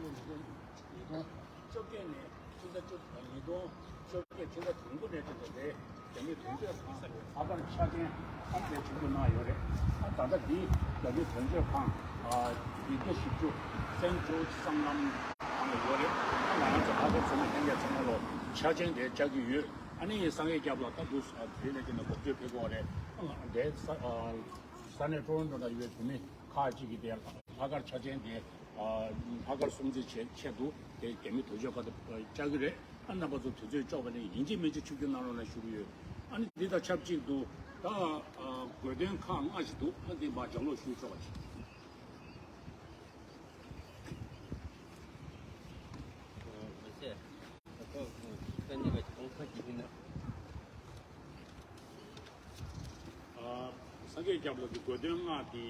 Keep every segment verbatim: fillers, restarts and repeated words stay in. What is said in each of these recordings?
ལོ་ཉིས་སྟོང་ཉིས་སྟོང་བཅོ་བརྒྱད་ནས་ཕྱི་ཟླ་བཅུ་ཉིས་སྟོང་བཅོ་བརྒྱད་ཕྱི་ཟླ་དང་པོ་ནས་བྱས་ཏེ་རྒྱ་མི་དོན་གཅོད་ཁང་ལ་ལྷག་དཀར་ཆ་ཅན་ཨ་ནི་ཆིབས་བསྒྱུར་གནང་ཡོད་རེད། ཨ་ད་ལྟ་འདི་རྒྱ་མི་དོན་གཅོད་ཁང་ཨ་བདུན་བརྒྱ་བཞི་བཅུ་སེན་ཇོརྗ་སྲང་ལམ་ནང་ལ་ཡོད་རེད། ཨ་ང་རང་ཚོ་ལྷག་དཀར་ཚོགས་མི་ལྷན་རྒྱས་ཚང་མ་ལོ་ཆ་ཅན་དེ་བཅར་གྱི་ཡོད། ཨ་ནི་སངས་རྒྱས་སྐྱབས་ལགས་ད་དུང་བོད་ནས་ཀྱི་ནས་འགོ་ཁྲིད་ཕེབས་དགོས་རེད། ཨ་དེ་ས་ཨ་ས་གནས་ཀྲོ་རོན་ཀྲོ་ནང་ཡོད་བོད་མི་ཁག་ཅིག་གིས་དེ་ལྷག་དཀར་ཆ་ཅན་དེ་ཨ་ལྷག་དཀར་སྲུང་བརྩི་བྱེད་ཆེད་དུ་དེ་རྒྱ་མི་དོན་གཅོད་ཁང་དུ་བཅར་གྱི་རེད། ཨ་རྣམ་པ་ཚོ་དུས་ཚོད་ལྕོགས་པ་ནས་ཡིན་གཅིག་མིན་གཅིག་ཆིབས་བསྒྱུར་གནང་རོགས་གནང་ཞུ་གི་ཡོད། ཨ་ནི་འདི་དང་ཆབས་ཅིག་ཏུ་ད་ཨ་དགོས་འདུན་ཁག་ལྔ་ཞིག་འདུག་ཨ་འདི་མར་ལྗགས་ཀློག་ཞུ་ཆོག་པ་ཞིག་ཨ་སངས་རྒྱས་སྐྱབས་ལགས་ཀྱི་དགོས་འདུན་ལྔ་དེ་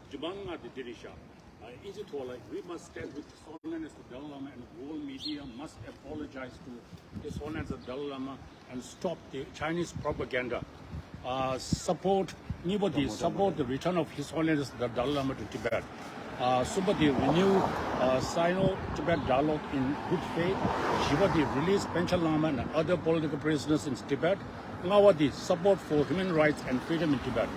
རྒྱུ་མཚན་ལྔ་དེ་འདི་རེད་ཤག་ཨ་ཨིན་ཇི་ཐོག་ལ། We must stand with His Holiness the Dalai Lama, and world media must apologize to His Holiness the Dalai Lama and stop the Chinese propaganda. Uh, support, གཉིས་པ་དེ། support the return of His Holiness the Dalai Lama to Tibet. Uh, གསུམ་པ་དེ། renew uh, Sino-Tibet dialogue in good faith. བཞི་པ་དེ། release Panchen Lama and other political prisoners in Tibet. ལྔ་པ་དེ། support for human rights and freedom in Tibet.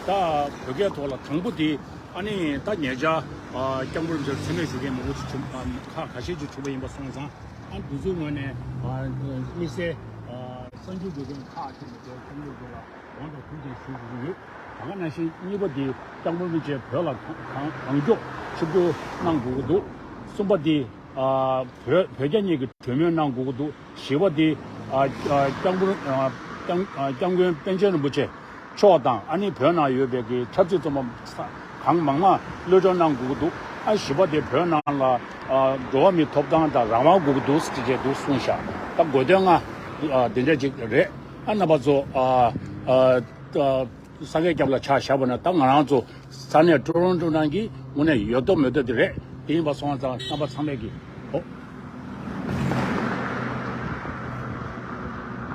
ད་བོད་སྐད་ཐོག་ལ་དང་པོ་དེ། ཨ་ནི་ད་ཉེ་ཆར་ཨ་སྐྱབས་མགོན་རིན་པོ་ཆེ་མཚན་སྨད་ཞུ་མཁན་མང་པོ་ཞིག་བྱུང་། ཨ་ཁག་ཁ་ཤས་ཅིག་བྱུང་བ་ཡིན་པ་སོང་ཙང་། ཨ་འདི་ཚོའི་ངོས་ནས་ཨ་དམིགས་བསལ་ཨ་གསར་འགྱུར་འགོད་མཁན་ཁག་ཅིག་ནས་དེ་སྐྱབས་མགོན་རིན་པོ་ཆེ་ལ་དགོངས་དག་ཐུགས་རྗེ་ཞུ་དགོས་ཀྱི་ཡོད། ད་ག་ནང་བཞིན་གཉིས་པ་དེ། སྐྱབས་མགོན་རིན་པོ་ཆེ་བོད་ལ་གང་གང་མགྱོགས་ཆིབས་བསྒྱུར་གནང་དགོས་ཀྱི་འདུག་གསུམ་པ་དེ། ཨ་བོད་བོད་རྒྱ་གཉིས་ཀྱི་གྲོས་མོལ་གནང་དགོས་ཀྱི་འདུག་བཞི་པ་དེ། ཨ་ཨ་སྐྱབས་མགོན་ཨ་སྐྱབས་ཨ་སྐྱབས་མགོན་པཎ་ཆེན་རིན་པོ་ཆེ་མཆོག་དང་། ཨ་ནི་བོད་ནང་ཡོད་པའི་གི་ཆབ་སྲིད་བཙོན་པ་གང་མང་མང་གློད་གྲོལ་གནང་དགོས་ཀྱི་འདུག་ཨ་བཞི་པ་དེ། བོད་ནང་ལ་ཨ་འགྲོ་བ་མིའི་ཐོབ་ཐང་དང་རང་དབང་དགོས་ཀྱི་འདུག་ཟེར་བྱས་འདུག་གསུངས་ཤག་ད་དགོས་འདུན་ལྔ་ཨ་དེ་འདྲ་ཅིག་རེད། ཨ་རྣམ་པ་ཚོ་ཨ་ཨ་ཨ་སངས་རྒྱས་སྐྱབས་ལ་ཆ་བཞག་པ་ན། ད་ང་རང་ཚོ་ས་གནས་ཀྲོ་རོན་ཀྲོ་ནང་གི་དངོས་གནས་ཡོད་མདོག་མེད་མདོག་དེ་རེད། དེ་ཡིན་པ་སོང་ཙང་རྣམ་པ་ཚང་མས་ཀྱི་ཨོ།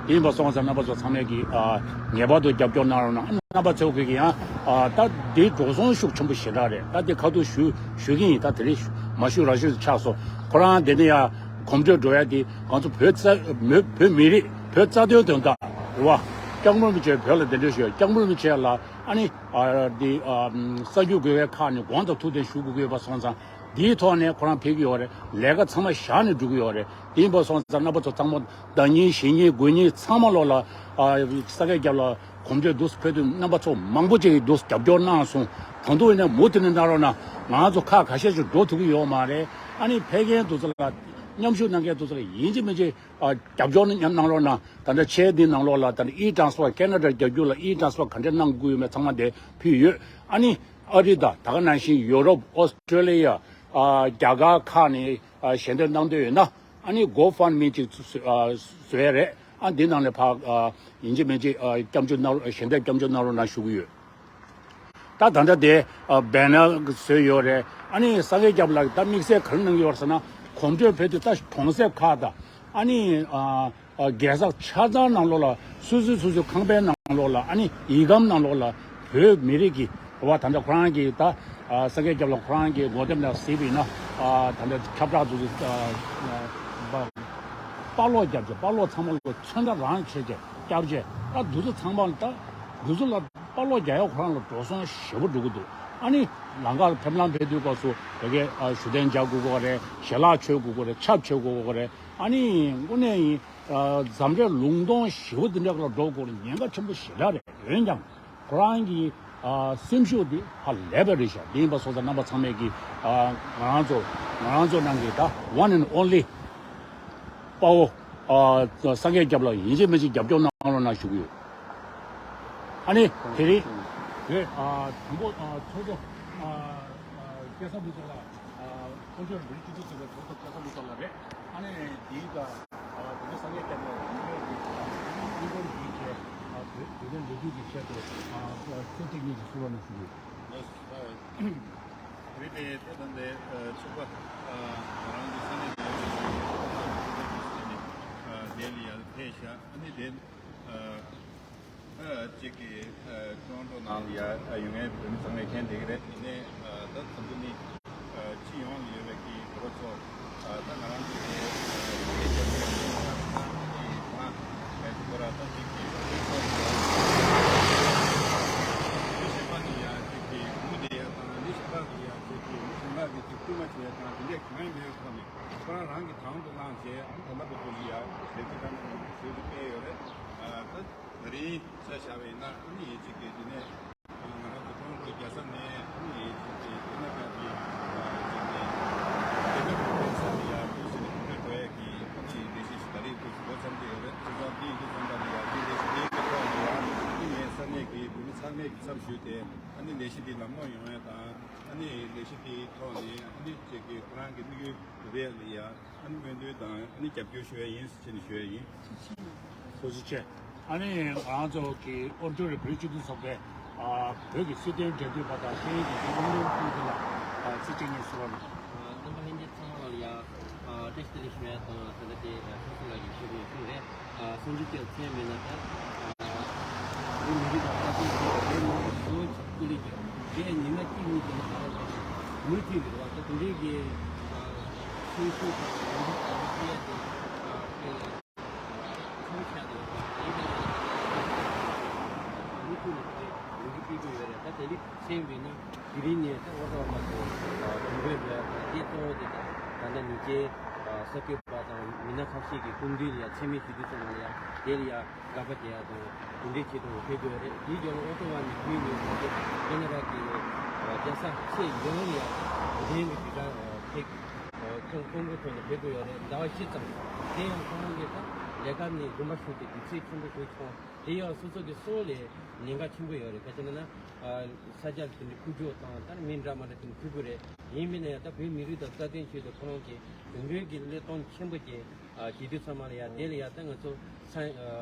དེ་ཡིན་པ་སོང་ཙང་རྣམ་པ་ཚོ་ཚང་མས་ཀྱི་ཨ་ངེས་པར་དུ་རྒྱབ་སྐྱོར་གནང་རོགས་གནང་། རྣམ་པ་ཚོ་གིས་ཀྱི་ཡང་ཨ་ད་འདི་འགྲོ་སོང་ཤུགས་ཆེན་པོ་ཞེ་དྲག་རེད། ད་འདི་ཁ་ཐུག་ཞུ་ཞུ་གི་ཡིན། ད་དེ་རིང་མ་ཞུ་ར་ཞུ་ཆགས་སོང་། ཁོ་རང་དེ་ནས་ཡང་གོམ་བགྲོད་འགྲོ་ཡ་དེ་ང་ཚོ་བོད་རྩ་བོད་བོད་མི་རིགས་བོད་རྩ་དོན་དོན་དག་རེད་བ། སྐྱབས་མགོན་རིན་པོ་ཆེ་བོད་ལ་གདན་འདྲེན་ཞུ་ཡ། སྐྱབས་མགོན་རིན་པོ་ཆེ་ལ་ཨ་ནི་ཨ་འདི་ཨ་གསར་འགྱུར་འགོད་པའི་ཁག་ནས་དགོངས་དག་ཐུགས་བདེན་ཞུ་དགོས་ཀྱི་ཡོད་པ་སོང་ཙང་། འདིའི་ཐོག་ནས་ཁོ་རང་ཕེབས་ཀྱི་ཡོད་རེད། ལས་ཀ་ཚང་མ་བཞག་ནས་འགྲོ་གི་ཡོད་རེད། དེ་ཡིན་པ་སོང་ཙང་རྣམ་པ་ཚོ་ཚང་མ་ཟླ་ཉིན་བཞི་ཉིན་དགུ་ཉིན་ཚང་མ་ལོག་ལ་ཨ་ས་གའི་རྒྱབ་ལ་གོམ་བགྲོད་འདུག་ཕེབས་དུས་རྣམ་པ་ཚོ་མང་པོ་ཅིག་གིས་འདུག་རྒྱབ་སྐྱོར་གནང་སོང་། ད་དུང་ཡིན་ན་མུ་མཐུད་ནས་གནང་རོགས་གནང་། ང་ཚོ་ཁག་ཁ་ཤས་ཤིག་འགྲོ་ཐུབ་ཀྱི་ཡོད་མ་རེད། ཨ་ནི་ཕེབས་མཁན་དེ་ཚོ་ལ་མཉམ་ཞུགས་གནང་མཁན་དེ་ཚོ་ལ་ཡིན་གཅིག་མིན་གཅིག་ཨ་རྒྱབ་སྐྱོར་གནང་རོགས་གནང་། ད་ལྟ་ཆེད་འདི་ནང་ལོགས་ལ་ད་ལྟ་ཨི་ཊེན་སི་ཕར་ཁེ་ན་ཌར་རྒྱབ་སྐྱོར་ལ་ཨི་ཊེན་སི་ཕར་ག་འདྲས་གནང་དགོས་ཡོད་མེད་ཚང་མ་དེ་ཕུལ་ཡོད། ཨ་ནི་ཨ་རི་དང་ད་ག་ནང་བཞིན་ཡུ་རོབ། ཨོ་སི་ཀྲོ་ལི་ཡ། ཨ་རྒྱ་གར་ཁག་ནས་ཨ་ཞལ་འདེབས་གནང་འདོད་ཡོད་ན། ཨ་ནི་གོ་ཕན་མི་ཅིག་བཟོ་ཨ་བཟོ་ཡ་རེད། ཨ་འདི་ནང་ལ་ཕར་ཨ་ཡིན་གཅིག་མིན་གཅིག་ཨ་སྐྱབས་འཇུག་གནང་རོགས། ཞལ་འདེབས་སྐྱབས་འཇུག་གནང་རོགས་གནང་ཞུ་གི་ཡོད། ད་ད་ལྟ་དེ་ཨ་བེ་ནར་བཟོས་ཡོད་རེད། ཨ་ནི་ས་གའི་རྒྱབ་ལ་ད་དམིགས་བསལ་ག་རེ་གནང་གི་ཡོད་རེད་ཟེར་ན། གོམ་བགྲོད་བོད་དུ་ད་གྲོང་གསེབ་ཁག་དང་། ཨ་ནི་ཨ་ཨ་རྒྱལ་ས་ཆ་ཚང་ནང་ལོགས་ལ། སོ་སོའི་སོ་སོའི་ཁང་པའི་ནང་ལོགས་ལ། ཨ་ནི་ཡིག་སྒམ་ནང་ལོགས་ལ་བོད་མི་རིགས་ཀྱི། བ་ད་ལྟ་ཁོ་རང་གིས་ད་ཨ་ས་གའི་རྒྱབ་ལ་ཁོ་རང་གིས་འགོ་དེབ་ནང་གཟིགས་པ་ཡིན་ན། ཨ་ད་ལྟ་ཁྱབ་བསྒྲགས་དུ་ཨ་ཨ་པ་པ་ལོག་རྒྱབ་ཀྱི། པ་ལོག་ཚང་མ་ལོག་ཚོན་ཁྲ་རང་བྱས་བྱས་སྐྱབས་བྱས། ད་འདི་ཚོ་ཚང་མ་ལ་ད་འདི་ཚོ་ལ་པ་ལོག་རྒྱག་ཡ་ཁོ་རང་ལ་འགྲོ་སོང་ཞེ་པོ་འགྲོ་གི་འདུག་ཨ་ནི་ལམ་ཁར་ཕེབས་ལམ་ཕེབས་དུས་སྐབས་སུ་དེ་གའི་ཨ་བཞུགས་གདན་འཇགས་དགོས་ཀྱི་རེད། ཞལ་ལག་མཆོད་དགོས་ཀྱི་རེད། ཆབ་མཆོད་དགོས་ཀྱི་རེད། ཨ་ནི་དངོས་གནས་ཡིན། ཨ་འཛམ་གླིང་ལུང་སྟོང་ཞེ་པོ་འདི་འདྲ་ལ་འགྲོ་དགོས་ཀྱི་ཉེན་ཁ་ཆེན་པོ་ཞེ་དྲག་རེད། འོན་ཀྱང་ཁོ་རང་གི་ཨ་སེམས་ཤུགས་འདི་ཧ་ལས་པ་རེད་ཤག་དེ་ཡིན་པ་སོང་ཙང་རྣམ་པ་ཚང་མས་ཀྱི་ཨ་ང་རང་ཚོ་ང་རང་ཚོ་ནང་གི་ད་one and only དཔའ་བོ་ཨ་སངས་རྒྱས་སྐྱབས་ལ་ཡིན་གཅིག་མིན་གཅིག་རྒྱབ་སྐྱོར་གནང་རོགས་གནང་ཞུ་གི་ཡོད། ཨ་ནི་དེ་རིང་བོད་ཨ་དང་པོ་ཨ་ཚོགས་གཙོ་ཨ་ཨ་སྐལ་བཟང་ཕུན་ཚོགས་ལགས། ཨ་དཀོན་མཆོག་རིན་པོ་ཆེ་ཐུགས་རྗེ་ཆེ་ཟེར་བའི་ཚོགས་གཙོ་སྐལ་བཟང་ཕུན་ཚོགས་ལགས་རེད། ཨ་ནི་དེའི་ད་ཨ་དེ་ཚོ་སངས་རྒྱས་སྐྱབས་ལ་ཡིན་གཅིག་མིན་གཅིག་ཨ་དེ་དོན་འགྲེལ་བརྗོད་ཀྱི་ཆེད་དུ་ཨ་ཚིག་གཅིག་གཉིས་ཀྱི་གསུང་རོགས་གནང་ཞུ་གི་ཡོད། རེད་པས། ད་ད་ལྟའི་ཚོགས་པ་ང་རང་གི་ས་གནས་ཀྱི་ཨ་དེ་ལ་ཡར་ཕེབས་ཤག་ཨ་ནི་དེ་ཨ་གཅིག་གི་ཨ་ཀྲོན་ཀྲོ་ནང་ལ་ཡར་ཡོད་མཁན་བོད་མི་ཚང་མས་མཁྱེན་བསྡད་ཀྱི་རེད། ཡིན་ནའི་ཨ་ད་དང་པོ་ནི་ཨ་སྤྱི་ཡོངས་ལ་ཡོད་པའི་གི་བོད་པ་ཚོ་ ད་ང་རང་ཚོའི་ཨ་ནི་རྒྱལ་ཁབ་ཀྱི་ཁོ་རང་ད་ཅིག་གི་ལུས་གསོ་ཡང་ལུས་གསོ་ཡང་ལུས་གཞན་པ་ནི་ཡང་ཅིག་གི་མུ་དེ་ཡང་དང་ལུས་གཞན་པ་ནི་ཡང་ཅིག་གི་ལུས་གཞན་པ་ནི་ཅིག་བསྐུལ་མ་བྱེད་ཡ་དང་དེ་འདྲས་གང་ཡང་མེད་ཁོ་ནི་ཁོ་རང་རང་གི་དང་དུ་བླངས་བྱས་ཨ་ནི་ད་ལྟ་བར་དུ་ཡ་ཞེ་ཅིག་ད་ནི་ཞེ་ཅིག་སྤེལ་ཡོད་རེད། ད་ད་རིང་ཆ་བཞག་པ་ཡིན་ན་ཨ་ནི་ཡིན་ཅིག་གི་དེ་ནས། ང་རང་ཚོ་ཀྲོན་ཀྲོ་རྒྱལ་ས་ནས་ཨ་ནི་ཅིག་ཅིག་ཀེ་ན་ཌ་གི་ཅིག་ནས་ཀེ་ན་ཌ་གི་ས་ནས་ཡར་ཏུ་ཕྱིན་ནས་ཀྲོན་ཀྲོ་ཡ་གི་ཨ་ནི་ལས་གཞི་ཞིག་ད་རེས་ཏུ་འགོ་བརྩམས་ཏེ་ཡོད་རེད། ཁྱེད་ཚོ་འདི་ཡིན་དུས་ཙམ་པ་ལ་ཡར་འདི་ལས་གཞི་འདིའི་ཐོག་ནས་ཡར་ཨ་ནི་ངས་ས་གནས་ཀྱི་བོད་མི་ཚང་མས་ཀྱི་མཚམས་ཞུས་ཏེ་ཨ་ནི་ལས་གཞི་འདི་ལམ་ལྷོང་ཡོང་ཡ་དང་ཨ་ནི་ལས་གཞི་འདིའི་ཐོག་ནས་ཨ་ནི་ཅིག་གི་ཁོ་རང་གི་དམིགས་ཡུལ་རེད་ལ་ཡ། ཨ་ནི་སྨོན་འདུན་དང་ཨ་ནི་རྒྱབ་སྐྱོར་ཞུ་ཡ་ཡིན་ཟེར་ནས་ཞུ་ཡ་ཡིན། ཐུགས་རྗེ་ཆེ། ཨ་ནི་ང་རང་ཚོ་གི་ཨོ་ཊོ་རི་བོད་སྤྱི་མཐུན་ཚོགས་པའི་ཨ་བོད་ཀྱི་སྲིད་དོན་འབྲེལ་མཐུད་པ་དང་ཤེས་ཡོན་གྱི་ཨོ་ཊོ་རི་ཀུན་ལ་ཨ་ཚིག་གཅིག་གཉིས་གསུང་རོགས་གནང་། རྣམ་པ་ལྷན་རྒྱས་ཚང་མ་ལ་ཡ་ཨ་བཀྲ་ཤིས་བདེ་ལེགས་ཞུ་ཡ་དང་། ད་ལྟ་དེ་ཨ་ཁོང་ཚོ་ལ་ཡི་ཤེས་པའི་ཤུགས་རེད། ཨ་སངས་རྒྱས་ཀྱི་མཚན་མེད་ན་ད་ཨ་བོད་མི་རིགས་དང་ལྟ་སྟངས་ཀྱི་བོད་མི་རིགས་སུ་ཀུ་ལི་ཀྱི་རྒྱལ་ཉི་མ་གཅིག་གཉིས་ཀྱི་ནང་ལ་མུ་མཐུད་ཀྱི་རེད་བ། ད་དེ་འདྲའི་གི་ཨ་སེམས་ཤུགས་དང་ཡོང་འབབ་དང་སྤེལ་ཏེ་ཨ་དཔེ་ཁྲོམ་ཆགས་ཏེ་ཡོད་པ་དེ་འདྲ་ལ་མུ་མཐུད་ནས་དེ་ཡོང་གི་སྤེལ་གྱི་ཡོད་རེད། ད་དེ་ལི་མཚན་བས་ན་དེ་རིང་ནས་ད་ཨོ་ཊོ་བ་ཚོ་གྲོང་པའི་ལོས་དང་དེ་གཙོ་བོ་དེ་ད་ད་ལྟ་ཉིན་བྱེད་ས་བགོས་པ་དང་མི་སྣ་ཁ་ཤས་ཀྱི་སྐུ་མདུན་ལ་ཡ་མཚན་སྨད་ཞུ་དུས་ཙམ་ལ་ཡ་དེ་ལ་ཡ་དགག་པ་བྱེད་ཡ་དང་དེ་འདྲའི་ཆེད་དུ་ཕེབས་དགོས་རེད། དེའི་རྗེས་ལ་ཨོ་ཊོ་བ་ནས་བརྒྱུད་ནས་ཁོང་ཚོ་ཀེ་ན་ཌ་གི་རྒྱལ་ས་ཆེས་ཡོང་ལ་ཡ་དེ་འདྲའི་གི་དུས་ཚོད་ཕེབས། ཁོང་ཁོང་གི་ཐོག་ནས་ཕེབས་དགོས་ཡོད་རེད། ཟླ་བ་བཞི་ཙམ། དེ་ཡང་ཁོང་གིས་ད་ལས་ཀ་ནས་དགོངས་པ་ཞུས་ཏེ་དུས་ཚོད་ཆེན་པོ་ཞིག་བྱུང་། དེ་ཡང་སོ་སོ་གི་སྲོག་ལས་ཉེན་ཁ་ཆེན་པོ་ཡོད་རེད། ག་ཅི་ན་ན་ས་ཆ་དེ་འདྲ་ཁུག་ཀྱོག་དང་ད་མི་འདྲ་མ་འདྲ་དེ་འདྲ་ཁུག་ཀྱོག་རེད། ཡིན་མིན་ན་ཡང་ད་བོད་མི་རིགས་དང་རྩ་དོན་ཆེད་དུ་ཁོ་རང་གིས་དུས་འགྲོས་ཀྱི་བློས་གཏོང་ཆེན་པོ་བྱས། བྱེད་དུས་ཚང་མ་ལ་ཡང་དེ་ལ་ཡང་ད་ང་ཚོ་ས་ཕྱི་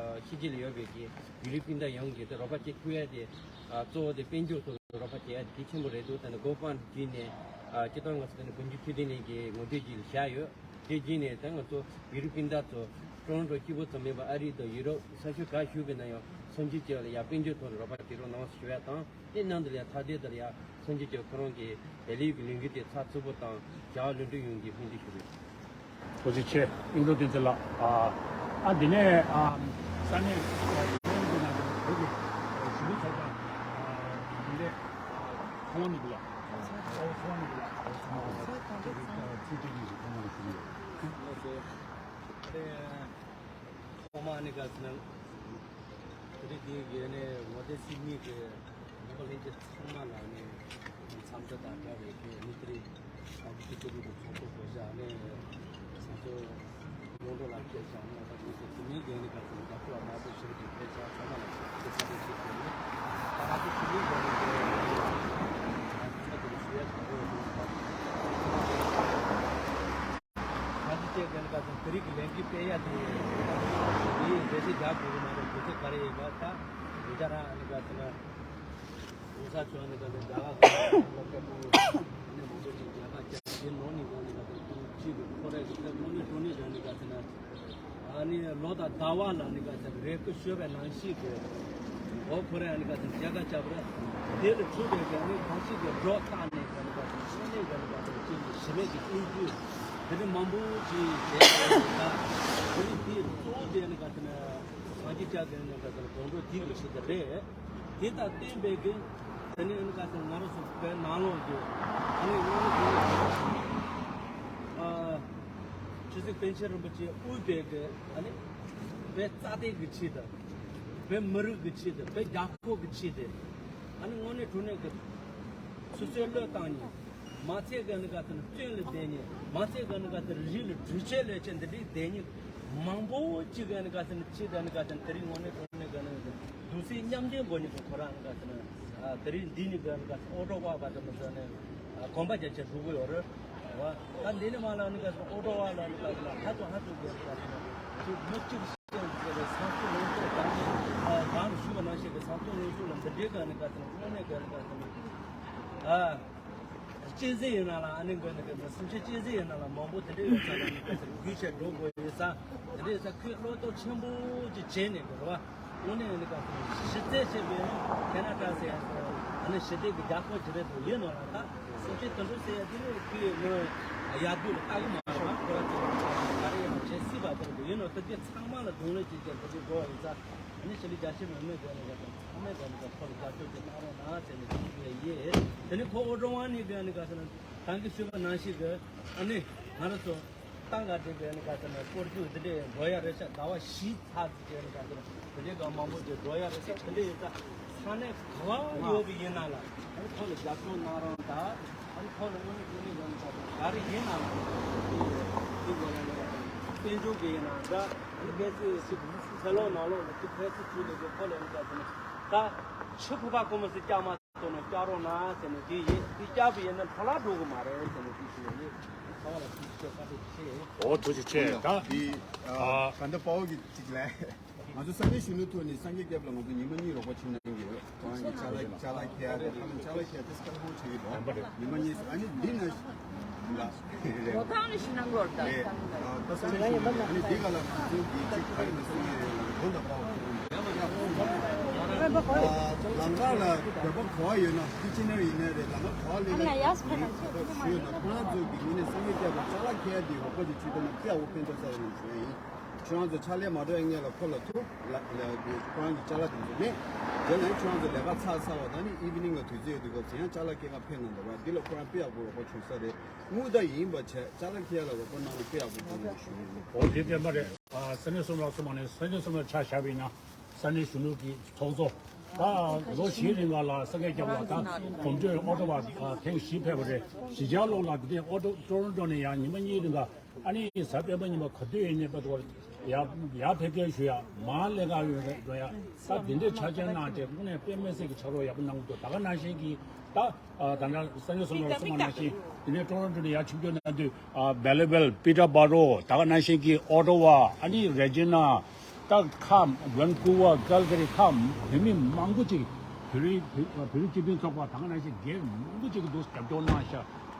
རྒྱལ་ལ་ཡོད་པའི་གི་བོད་རིགས་སྤུན་ཟླ་ཡོངས་ཀྱིས་ད་རོགས་པ་བྱེད་ཐུབ་ཡ་དེ་གཙོ་བོ་དེ་དཔལ་འབྱོར་ཐོག་རོགས་པ་བྱེད་ཡ་དེ་གལ་ཆེན་པོ་རེད་འདུག་ད་ནི་GoFund་བརྒྱུད་ནས་སྤྱིར་བཏང་ང་ཚོ་ད་ནི་གུས་འདུད་ཆོས་ལྡན་གླིང་གི་ངོ་སྤྲོད་ཅིག་བཞག་ཡོད། དེ་བརྒྱུད་ནས་ད་ང་ཚོ་བོད་རིགས་སྤུན་ཟླ་ཚོ་ཀྲོན་ཀྲོ་གཅིག་པོ་ཙམ་མིན་པར་ཨ་རི་དང་ཡུ་རོབ་ས་ཕྱོགས་ག་བཞུགས་པའི་ན་ཡང་སངས་རྒྱས་ཀྱི་ལ་ཡ་དཔལ་འབྱོར་ཐོག་ནས་རོགས་པ་བྱེད་རོགས་གནང་ཞུ་ཡ་དང་། དེ་ནང་དུ་ལ་ཡ་ཐ་དད་དུ་ལ་ཡ་སངས་རྒྱས་ཀྱི་ཁོ་རང་གི་བདེ་ལེགས་ཀྱི་ལས་འགུལ་དེ་ཚགས་ཚུད་པོ་དང་བྱ་བ་ལྷུན་གྲུབ་ཡོང་རྒྱུའི་སྨོན་འདུན་ཞུ་རེད། ཐུགས་རྗེ་ཆེ། ཨིན་དྲོ་བསྟན་འཛིན་ལགས། ཨ་ཨ་འདི་ནས་ཨ་ས་གནས་ཨ་ཡོན་གྱི་ནང་དུ་བོད་ཀྱི་ཞི་ལུ་ཚོགས་པ་ཨ་འདི་འདྲས་ཨ་ཁོང་ནི་གི་ལ་ཨོ་ཁོང་ནི་གི་ལ་ཨོ་ཁོང་ནི་གི་ལ་ཚིག་གཅིག་གཉིས་ཤིག་ཁོང་ནང་ཞུ་གི་ཡོད། ཐོག་མ་ནི་ག་ཟེར་ན། དེ་རིང་འདིའི་གི་ནས་ངོ་དེབ་ཚིག་གཉིས་ཀྱི་རྣམ་པ་ལྷན་རྒྱས་ཚང་མ་ལ་ནི་འཚམས་འདྲི་དང་འདྲ་བའི་གི་ནི་དེ་རིང་ཨ་ཁུ་ཚོ་ཀུ་ཀུ་ཚོགས་གཙོ་བསྐོ་བཞག་ནས་ང་ཚོ་ཡོང་འགྲོ་ལ་སྐད་བཞག་ནས་ད་ཁུ་ཚོ་དེ་མིན་གི་ནི་ག་ཚོད་རྒྱབ་སྐྱོར་མང་པོ་ཞིག་གི་སྐད་ཆ་ཚང་མ་ལ་སྐད་ཆ་དེ་ཞིག་གི་ནི་ད་ང་ཚོ་དེ་མིན་གི་ནི་གི་ང་ཚོ་དེ་ཞུ་ཡ་གང་རེད་ཟེར་ན། ང་ཚོ་བཅས་ཀྱི་ནི་ག་ཚོད་དེ་རིང་གི་ལས་འགུལ་སྤེལ་ཡ་དེ་མིའི་འགྲེལ་བཤད་རྒྱག་དགོས་ཀྱི་མ་རེད། དུས་ཚོད་ག་རེ་ཡིན་པ་ད་དེ་ཚོ་རང་ནི་ག་ཚོད་ན་གོང་ས་མཆོག་ནི་ག་ཚོད་རྒྱ་གར་གྱི་ལོ་བརྒྱ་སྟོང་ནི་མང་པོ་ཞིག་མཇལ་ཁ་བཅར་དེ་ནང་ནི་ག་ནི་ག་ཚོད་དུས་གཅིག་གི་ཁོ་རེ་གི་ཚེ་དངོས་གནས་དྲང་གནས་ཀྱི་ནི་ག་ཚོད་ན། ཨ་ནི་ལོ་དང་ཟླ་བ་ལ་ནི་ག་ཚོད་རེ་སྐུལ་ཞུས་པའི་ནང་བཞིན་གྱི་འོ་ཁོ་རེ་ནི་ག་ཚོད་མཇལ་ཁ་བཅར་བ་རེད། དེ་ལ་འཁྲུལ་པའི་ག་ནི་གང་ཞིག་གི་སྒྲོ་བཏགས་ནས་ག་ནི་ག་ཚོད་དངོས་གནས་ག་ནི་ག་ཚོད་ཅིག་གི་ཞི་བའི་གི་དབྱིན་ཇི་དེ་ནི་མང་པོ་ཅིག་བྱས་ཡོད་ལ། དེ་ནི་དེའི་གཙོ་བོ་དེ་ནི་ག་ཚོད་ན་སངས་རྒྱས་སྐྱབས་ཀྱི་ནི་ག་ཚོད་དགོངས་རྒྱུ་དེ་གི་ཞིག་ད་རེད། དེ་དང་བསྟུན་པའི་གི་དེ་ནི་ནི་ག་ཚོད་ང་རང་ཚོ་བོད་ནང་ལོགས་ཀྱི་ཨ་ནི་དངོས་གནས་ཀྱི་ཨ། ཆོས་སྲིད་པཎ་ཆེན་རིན་པོ་ཆེ་དབུས་པའི་གི་ཨ་ནི་བོད་རྩ་དོན་གི་ཆེད་དུ། བོད་མི་རིགས་གི་ཆེད་དུ། བོད་རྒྱལ་ཁབ་གི་ཆེད་དུ། ཨ་ནི་དངོས་གནས་དྲང་གནས་གི་སོ་སོའི་བློས་བཏང་ནས་མ་ཚད་གི་ཨ་ནི་ག་ཚོད་ན་བཙོན་ལ་བསྡད་ནས་མ་ཚད་གི་ཨ་ནི་ག་ཚོད་རིགས་ལ་འགྲེལ་བཤད་ལས་བྱེད་འདི་འདྲའི་བསྡད་ནས་མང་པོ་ཅིག་གི་ཨ་ནི་ག་ཚོད་ན་ཆེད་དུ་ཨ་ནི་ག་ཚོད་ན་དེ་རིང་དངོས་གནས་དྲང་གནས་གི་ཨ་ནི་གདུང་སེམས་མཉམ་སྐྱེད་སྒོ་ནས་གི་ཁོ་རང་ཨ་ནི་ག་ཚོད་ན་དེ་རིང་འདི་ནས་གི་ཨ་ནི་ག་ཚོད་ཨོ་ཊོ་བ་ག་ཚོད་ན་ཟེར་ནས་གོམ་པ་རྒྱག་བྱས་འགྲོ་གི་ཡོད་རེད། ད་འདི་ནས་མ་ལ་ནི་ག་ཚོད་ཨོ་ཊོ་བ་ལ་ནི་ག་ཚོད་ཧ་ཅང་ཧ་ཅང་གི་ནི་ག་ཚོད་ཅིག་མི་གཅིག་ཤེས་ཟེར་བའི་བཟང་སྤྱོད་ལོངས་སྤྱོད་དང་གང་ཞུ་བ་ནང་བཞིན་གྱི་བཟང་སྤྱོད་ལོངས་སྤྱོད་ལ་འདི་འདྲའི་ག་ནི་ག་ཚོད་དངོས་གནས་ག་ནི་ག་ཚོད་ཨ་གཅེས་འཛིན་ཡིན་ན་ལ་ཨ་ནི་ག་ནི་ག་ཚོད་སེམས་ཅན་གཅེས་འཛིན་ཡིན་ན་ལ་མང་པོ་དེ་འདྲའི་ཡོད་ས་ལ་ནི་ག་ཚོད་རྒྱུས་ཆེ་འགྲོ་དགོས་ཡོད་ས་དེ་འདྲའི་ས་ཁོས་བློ་སྟོབས་ཆེན་པོ་ཅིག་བྱས་ནས་གི་རེད་བ། དངོས་གནས་ནི་ག་ཚོད་གཞི་རྩའི་བྱས་པའི་ནི་ཁེ་ན་ཌ་ཟེར་ཡ་ཟེར་ཨ་ནི་ཞི་བདེ་གི་རྒྱལ་ཁབ་ཅིག་རེད་འདུག་ཡིན་ནོ་ལ་ད་སེམས་ཅན་དུད་འགྲོ་ཟེར་ཡ་དེ་ནི་ཁོས་མི་ ཡར་རྒྱས་ལ་ལྟ་གི་མ་རེད་པ། ཁོ་རང་ཚོ་ག་རེ་ཡང་བྱེད་སྲིད་པ་ཚོ་རེད། ཡིན་ནོ་ད་ཅི་ཚང་མ་ལ་གདོང་ལེན་བྱེད་ཀྱི་འགྲོ་གི་འགྲོ་བ་ཡིན་ཙང་། ཨ་ནི་ཕྱི་ལི་རྒྱ་ཆེ་མི་མེད་དགོས་ནི་ག་དང་ཚང་མས་དགོས་ནི་ག་ཁོ་ལ་རྒྱབ་སྐྱོར་ཅིག་གནང་རོགས་གནང་ཟེར་ནས་ཞུ་གི་ཡིན། དེ་ནི་ཁོ་ཨོ་ཀྲོ་ཝང་ནི་གི་ཨ་ནི་ག་ཟེར་ན་ད་གིན་ཞུས་པ་ནང་བཞིན་གི་ཨ་ནི་ང་རང་ཚོ། ཏང་ག་འདྲེན་པའི་ནི་ག་ཟེར་ན་སྐོར་རྒྱུག་འདི་འདྲའི་འགྲོ་ཡ་རེད་ཤག་ཟླ་བ་བཞི་ཚར་ཟིན་པའི་ནི་ག་ཟེར་ན་དེ་འདྲའི་ག་མང་པོ་ཅིག་འགྲོ་ཡ་རེད་ཤག་དེ་འདྲ་ཡིན་ཙང་ས་གནས་ག་བ་ཡོད་པ་ཡིན་ན་ལ་ཨ་ནི་ཁོ་ལ་རྒྱབ་སྐྱོར་གནང་རོགས་དང་། ཨ་ནི་ཁོ་ལ་དངོས་གནས་དངོས་གནས་ཡོང་ས་དང་ག་རེ་ཡིན་ན་ལ་དེ་དེ་ག་ལ་ལ་དཔལ་འབྱོར་གི་ཡིན་ན་འདྲ། ཨ་ནི་གལ་སྲིད་ཚེ་ལོ་ནང་ལོགས་ལ་དེ་ཕལ་ཆེར་བྱུང་ནས་ཁོ་ལ་ནི་ག་ཟེར་ན་ད་ཕྱི་ཕུ་པ་ཁོ་མོ་སི་ཀྱག་མ། ལྟོས་ནས་བཀྱག་རོགས་གནང་ཟེར་ནས་དེ་ཡིན། དེ་བཀྱག་པ་ཡིན་ན་འཕྲོ་བརླག་འགྲོ་གི་མ་རེད་ཟེར་ནས་དེ་ཞུ་ཡ་ཡིན། ཁ་བ་ལ་ཐུགས་རྗེ་ཆེ། བཀའ་དྲིན་ཆེ། ཨོ་ཐུགས་རྗེ་ཆེ། ད་དེ་ཨ། ད་ལྟ་དཔའ་བོ་གི་གཅིག་ལས། ང་ཚོ་ས་གནས་གཞོན་ནུ་ཐོག་ནས་སངས་རྒྱས་སྐྱབས་ལ་ང་ཚོ་ཉི་མ་གཉིས་རོགས་པ་བྱེད་གནང་གི་ཡོད། ཁོ་རང་གི་ཅ་ལག་ཅ་ལག་འཁྱེར་ཡ་དེ་ཁ་ལ་ཅ་ལག་འཁྱེར་ཡ་དེ་སྐར་ཧོ་བྱེད་ཀྱི་འདུག་ཉི་མ་གཉིས་ཨ་ནི་འདི་ན་ལ། ལོ་ཐང་ནི་ཤི་ནང་གོར་ད་རེད། ད་ས་གནས་གཞོན་ནུ་ཨ་ནི་འདི་ག་ལ་ང་ཚོ་གི་གཅིག་ག་རེ་ཟེར་ཡ་ཡོད་ལ་དགོན་དང་པའོ། ལམ་ཁ་ལ་བོད་པ་ག་བ་ཡོད་ན་ཕི་ཅི་ནར་ཡིན་ནའི་རེད། ལམ་ཁ་ག་བ་སླེབས་ན་རེད། ཞུས་ཡོད་ན་ཁོ་རང་ཚོས་ཀྱི་ངོས་ནས་སངས་རྒྱས་སྐྱབས་ལ་ཅ་ལག་འཁྱེར་ཡ་དེ་རོགས་པ་ཅིག་བྱེད་ཐུབ་ན་དཔེ་ཡག་པོ་ཕན་ཐོགས་ས་རེད་ཞུ་ཡ་ཡིན། ཁྱེད་རང་ཚོ་ཕྱག་ལས་མ་འགྲོ་ཡ་ངེས་ལ་ཁོ་ལ་ཐུག་ལ་ལ་ཁོ་རང་གི་ཅ་ལག་དེ་ཚོ་མེད། རྗེས་ལ་ཁྱེད་རང་ཚོ་ལས་ཀ་ཚར་ཚར་བ་དང་ནི་ཨི་ཝི་ནིང་ལ་དུས་ཚོད་ཡོད་དུས་སྐབས་སུ་ཡང་ཅ་ལག་སྐྱེལ་ག་ཕེབས་གནང་དང་བ་འདི་ལ་ཁོ་རང་དཔེ་ཡག་པོ་རོགས་པ་བྱུང་ས་རེད། དངུལ་ད་ཡིན་པ་བྱས་ཅ་ལག་འཁྱེར་ཡ་ལ་རོགས་པ་གནང་ན་དཔེ་ཡག་པོ་འདུག་ཞུ་ཡིན། འོ་དེ་བདེན་པ་རེད། ཨ་ས་གནས་སོ་ནར་སོ་མ་ནས་ས་གནས་སོ་ནར་ཆ་བཞག་པ་ཡིན་ན་ས་གནས་གཞོན་ནུ་གི་ཚོགས་གཙོ་ད་ལོ་བཞིའི་རིང་ལ་ལ་སངས་རྒྱས་སྐྱབས་ལ་ད་གོམ་བགྲོད་ཨོ་ཊ་བ་ཐེངས་བཞི་ཕེབས་པ་རེད། གཞིས་ཆགས་ལོགས་ལ་དེ་ཨོ་ཊ་ཊོ་རོན་ཊོ་ནས་ཡང་ཉི་མ་གཉིས་རིང་ལ་ཨ་ནི་གཟའ་སྤེན་པ་ཉི་མ་ག་དུས་ཡིན་ནའི་པ་དོར་ཡ་ཡ་ཕེབས་མཁན་ཞུ་ཡ་མ་ལས་ཀ་ཡོད་རེད་འགྲོ་ཡ། ད་དེ་འདྲའི་ཆ་རྐྱེན་གནང་སྟེ་དངོས་གནས་དཔེ་མི་སྲིད་ཀྱི་ཕྱག་རོགས་ཡག་པོ་གནང་གི་འདུག་ད་ག་ནང་བཞིན་གྱི་ད། ཨ་ད་ལྟ་ས་གནས་སོ་ནར་སོ་མ་ནང་བཞིན་དེ་ནས་ཊོ་རོན་ཊོ་ནས་ཡར་ཆིབས་བསྒྱུར་གནང་དུས་ཨ་བེ་ལི་ཝེལ། པི་ཊར་སྦ་རོ། ད་ག་ནང་བཞིན་གྱི་ཨོ་ཊ་ཝ། ཨ་ནི་རེ་ཇི་ན། ད་ཁ་ཝན་ཀུ་ཝར། ཀལ་ག་རི། ཁ་བོད་མི་མང་པོ་ཅིག་བོད་རིགས་བོད་རིགས་སྤྱི་མཐུན་ཚོགས་པ་ད་ག་ནང་བཞིན་སྒེར་མང་པོ་ཅིག་གིས་འདུག་རྒྱབ་སྐྱོར་གནང་ཤག་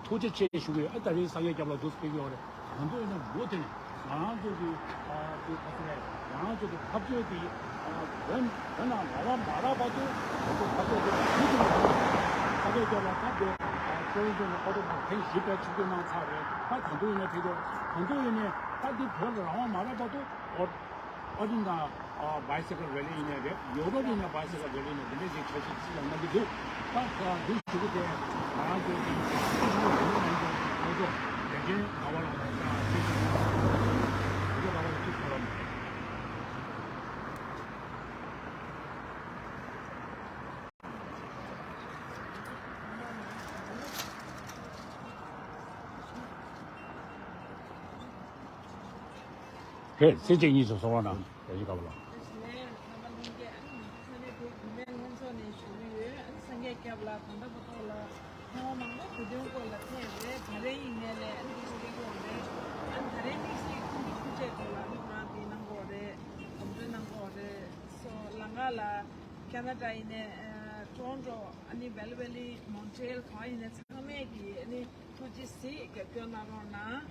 ཐུགས་རྗེ་ཆེ་ཞུ་གི་ཡོད། ཨ་ད་རེས་སངས་རྒྱས་སྐྱབས་ལ་འདུག་ཕེབས་ཀྱི་ཡོད་རེད། ང་ཚོ་ཡིན་ན་མགོ་དེ་ནས་ང་རང་ཚོ་གི་ཨ་དེ་ག་ཚོད་རེད། ང་རང་ཚོ་གི་འཐབ་རྩོད་དེ་ཨ་བོད་བོད་ནང་ལ་བ་མ་རག་བར་དུ་ང་ཚོ་འཐབ་རྩོད་དེ་མུ་མཐུད་ནས་སངས་རྒྱས་སྐྱབས་ལ་སྟབས་བདེ་ཨ་ཁྱོད་རང་ཚོ་ནས་ཨོ་ཊོ་ཐེངས་བཞི་པའི་ཆིབས་བསྒྱུར་གནང་ཚར་རེད། ད་གང་ཚོད་ཡིན་ན་ཕེབས་རོགས། གང་ཚོད་ཡིན་ནའི་ད་འདི་བོད་ལ་རང་དབང་མ་རག་བར་དུ་ཨོ་ཨ་རི་ན་ཨ་བྷའི་སི་ཀལ་རེ་ལི་ཡིན་ནའི་རེད། ཡོ་རོབ་ཡིན་ན་བྷའི་སི་ཀལ་རེ་ལི་ཡིན་ནའི་འདི་འདྲའི་ཞིག་འཆར་གཞི་ཅིག་ལ་གནང་གི་འདུག་ད་ད་འདི་ཞུ་གི་དེ་ང་རང་ཚོའི་གི་ཨ་ཧུ་ལ་ཡོད་ན་ཡོད་ན་ཚོགས་གཙོ་དེ་གའི་ག་བ་ལ་ང་ཚོ་ཅིག་ཅིག་ག་བ་ལ་ཅིག་ཁོ་ལ་མ་རེད། ཧེ། ཚེ་གཅིག་གཉིས་སུ་གསོལ་བ་གནང་། རེ་ཞིག་ག་བ་ལ། སངས་རྒྱས་སྐྱབས་ལ་ད་ལྟ་བར་དུ་ལ་ཐེངས་མ་མང་པོ་བོད་དོན་སྐོར་ལ་ཕེབས་རེད། ད་རེས་ཡིན་ནའི་ལས་ཨ་ནི་འདི་སྐད་ཡོད་རེད། ཨ་ནི་ད་རེས་དམིགས་བསལ་ཁོང་གི་ཐུགས་རྗེ་སྐོར་ལ་ཨ་ནི་ཁོ་རང་འདི་གནང་གི་ཡོད་རེད། གོམ་བགྲོད་གནང་གི་ཡོད་རེད། སོ་ལམ་ཁ་ལ་ཁེ་ན་ཌ་ཡིན་ནའི་ཊོ་རོན་ཊོ་ཨ་ནི་བེ་ལི་ཝེ་ལི་མོན་ཊི་རེལ་གང་ཡིན་ནའི་ཚང་མས་ཀྱི་ཨ་ནི་ཐུགས་རྗེ་གཟིགས་རྒྱབ་སྐྱོར་གནང་རོགས་གནང་།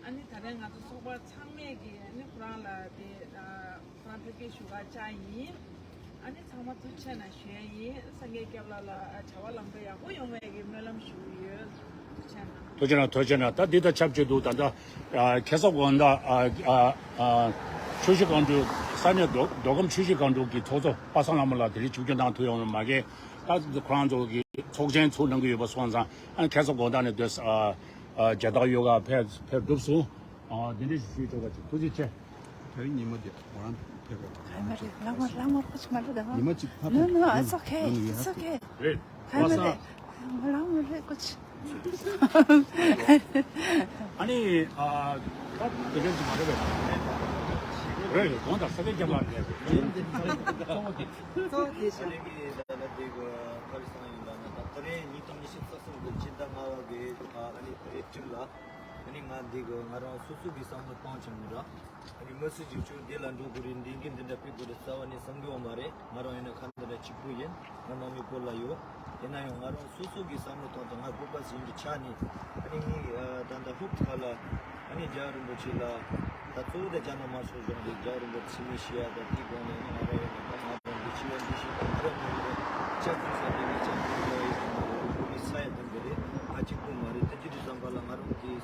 ཨ་ནི་ད་རེས་ང་ཚོ་ཚོགས་པ་ཚང་མས་ཀྱི་ཨ་ནི་ཁོ་རང་ལ་དེ་ཨ་ཁོ་རང་ཕེབས་སྐྱེལ་ཞུ་ག་བཅར་ཡིན། ཨ་ནི་ཚང་མ་ཐུགས་རྗེ་ཆེ་གནང་ཞུ་ཡ་ཡིན། སངས་རྒྱས་སྐྱབས་ལགས་ལ་ཨ་བྱ་བ་ལམ་འགྲོ་ཡག་པོ་ཡོང་བའི་གི་སྨོན་ལམ་ཞུ་གི་ཡོད། ཐུགས་རྗེ་ཆེ་གནང་། ཐུགས་རྗེ་གནང་། ཐུགས་རྗེ་གནང་། ད་འདི་དང་ཆབས་ཅིག་ཏུ་ད་ལྟ་ཨ་ཁ་སང་དགོང་དག་ཨ་ཨ་ཨ་ཆུ་བཞི་སྒང་དྲུག་ས་གནས་མདོ་མདོ་ཁམས་ཆུ་བཞི་སྒང་དྲུག་གི་ཚོགས་གཙོ་པ་སངས་ལྷ་མོ་ལགས་དེ་རིང་ཆིབས་བསྒྱུར་གནང་ཐུབ་ཡོད་མ་རེད། ད་ཁོ་རང་ཚོ་གི་ཚོགས་ཆེན་ཚུགས་གནང་གི་ཡོད་པ་སོང་ཙང་ཨ་ཁ་སང་དགོང་དག་ནས་སྡོད་ཨ་ཨ་མཇལ་དར་ཡོད་ག་ཕེབས་ཕེབས་གྲུབ་སོང་། ཨ་དེ་འདྲ་ཞིག་ཞུས་ཆོག་པ་ཅིག་ཐུགས་རྗེ་ཆེ། དེ་རིང་ཉི་མ་དེ་ང་རང་ཕེབས་དགོས། ལགས་མ་རེད། ལགས་མ་ལགས་མ་ཁོ་ཅི་མ་རེད་ད། ཉི་མ་གཅིག་ཕ། No, no, it's okay. It's okay. རེད། ལགས་མ་རེད། ལགས་མ་རེད་ཁོ་ཅི། ཨ་ནི་ཨ་ད་དེ་འདྲ་ཅིག་མ་རེད་པས། རེད་རེད། དགོངས་དག་ས་གའི་རྒྱབ་ལ་རེད། གཙོ་བོ་དེ། གཙོ་བོ་དེ་ཤ། ཨ་ནི་གི་ད་ལྟ་དེ་གི་ཁ་རི་སང་ཡིན་ལ་ན་ད་ད་རེས་ཉིས་སྟོང་ཉི་ཤུ་རྩ་གསུམ་གི་སྤྱི་ཟླ་ལྔ་བ་གི་ཨ་ནི་ཏ་རིག་བཅུ་ལ། ཨ་ནི་ང་འདི་གི་ང་རང་སོ་སོ་གི་བསམ་བློ་བཏང་བྱུང་ར། ཨ་ནི་མི་སུ་ཞིག་ཆུ་འདི་ལ་འགྲོ་དགོས་རེད། འདི་གི་འདི་འདྲ་ཕེབས་དགོས་རེད་རྩ་བ་ནས་བསམ་གི་ཡོད་མ་རེད། ང་རང་ཡིན་ན་ཁ་འདི་འདྲ་གཅིག་པུ་ཡིན། ང་ནང་མི་སྐོར་ལ་ཡོད། ཡིན་ན་ཡང་ང་རང་སོ་སོ་གི་བསམ་བློ་ཐོག་ཏུ་ང་བོད་པ་ཞིག་ཡིན་གྱི་ཆ་ནས་ཨ་ནི་ངའི་ད་ལྟ་ཧུབ་ཁ་ལ་ཨ་ནི་རྒྱལ་བ་རིན་པོ་ཆེ་ལ་ད་གཙོ་བོ་དེ་རྒྱ་ནག་དམར་ཤོག་གཞུང་གི་རྒྱལ་བ་རིན་པོ་ཆེ་མི་ཤི་ཡ་ད་དེའི་སྒང་ལ་ཨ་ནི་ང་རང་ཡིན་ན་ད་ང་རང་གི་ཤི་བ་འདི་ཤི་ད་ང་རང་མི་ཡིན་ན་ལྕགས་ཀྱི་ས་དེ་ནི་ལྕགས་ཀྱི་ཡ་ཡིན་ན་ང་རང་བོད་མི་ས་ཡ་དང་གི་རེད། ང་གཅིག་པུ་མ་རེད། ད་ཅི་དུས་ཙམ་པ་ལ་ང་རང་གི་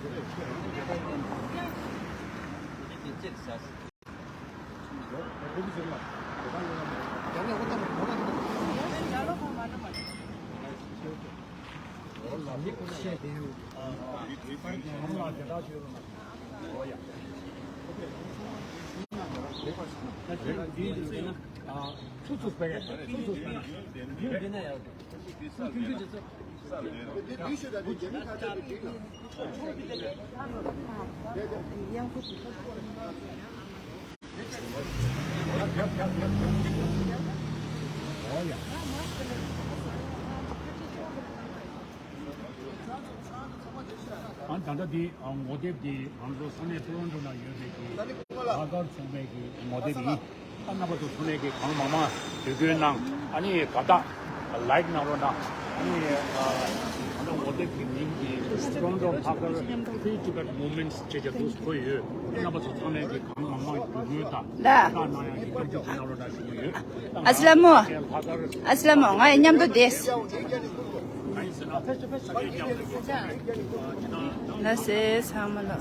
ད་ལྟ་འདི་ངོ་དེབ་འདི་ང་ཚོ་ས་གནས་ཊོ་རོན་ཊོ་ན་ཡོད་པའི་གི་ལྷག་དཀར་ཚོགས་པའི་གི་ངོ་དེབ་ཡིན། ད་རྣམ་པ་ཚོ་ཚང་མས་གི་གང་མང་མང་བེད་སྤྱོད་གནང་། ཨ་ནི་དགའ་རྟགས་ལའིཀ་གནང་རོགས་གནང་། ཨ་ནི་ད་ལྟ་ངོ་དེབ་ཀྱི་མིང་གི་Toronto Hakar Free Tibet Movements ཅེས་བྱ་འདུག་བཀོད་ཡོད། རྣམ་པ་ཚོ་ཚང་མས་གི་གང་མང་མང་བེད་སྤྱོད་དང་ལ་དགའ་རྟགས་གནང་ཡག་གི་སྐྱབས་འཇུག་གནང་རོགས་གནང་ཞུ་གི་ཡོད། ཨ་སི་ལ་མོ། ཨ་སི་ལ་མོ། ང་ཡི་མཉམ་དུ་བསྡད། ལ་སེ་ཚང་མ་ལ།